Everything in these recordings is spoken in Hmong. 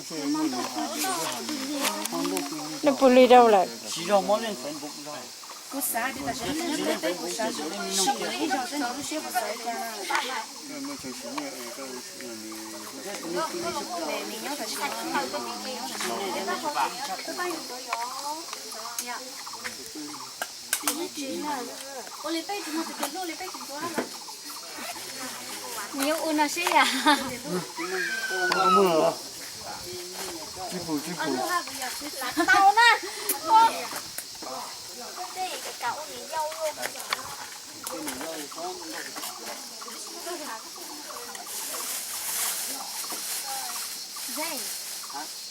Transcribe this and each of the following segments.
Nws puas li rau lawm? Nws yuav ua no seb yam. Tau na.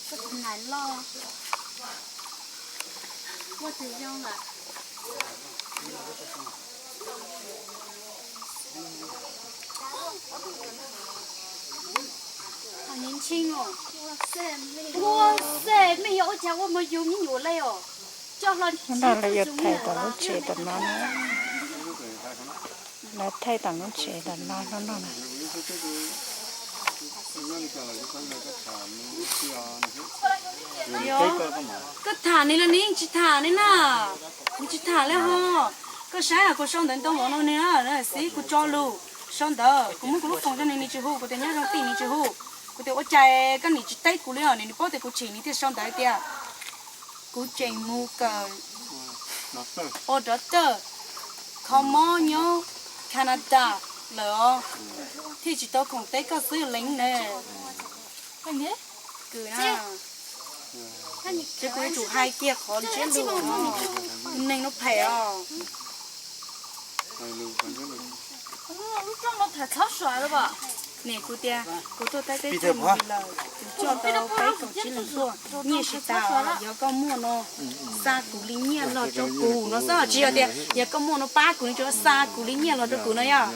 Koj tus nais loj, koj tus zoo lawm. Ua xej, mej yog ua cas ua mos yug me nyuam le os? Coj hlo. Hnub no lawv yuav thaij tom lub tsev tom no na. Lawv thaij tom lub tsev tom no hnub no na. Koj tham nws los nws yeej tsis tham nws na. Nws tsis tham li ho. Koj saib hais kuv sau ntawv ntoo vauv no nws xib kuv tso lus. Sau ntawv kuv muab kuv lub foos rau nws nws tsis hu, kuv tias nyob zoo tij nws tsis hu. Kuv tias ua cas koj nim tsis teb kuv li os, nws paub tias kuv chim nws thiaj sau ntawv tias kuv tseem mus kawm ua dov tawj kho mob nyob Canada lawm os, thiaj tsis tau khoom teb koj xwb leev ne. Kws na, ces kuv yuav tsum hais kiag qhov ntsiab lus, neeg no phem os. Niam kuv tias kuv tuaj Thaib teb teb mus lawm, kuv coj tau peb kaum tsib leeg tuaj, nyiaj tsis tas, yog koj muaj no xa kuv li nyiaj los rau kuv no xwb, tsis yog tias yog koj muaj no pab kuv, nws tsuas xa kuv li nyiaj los rau kuv no yog.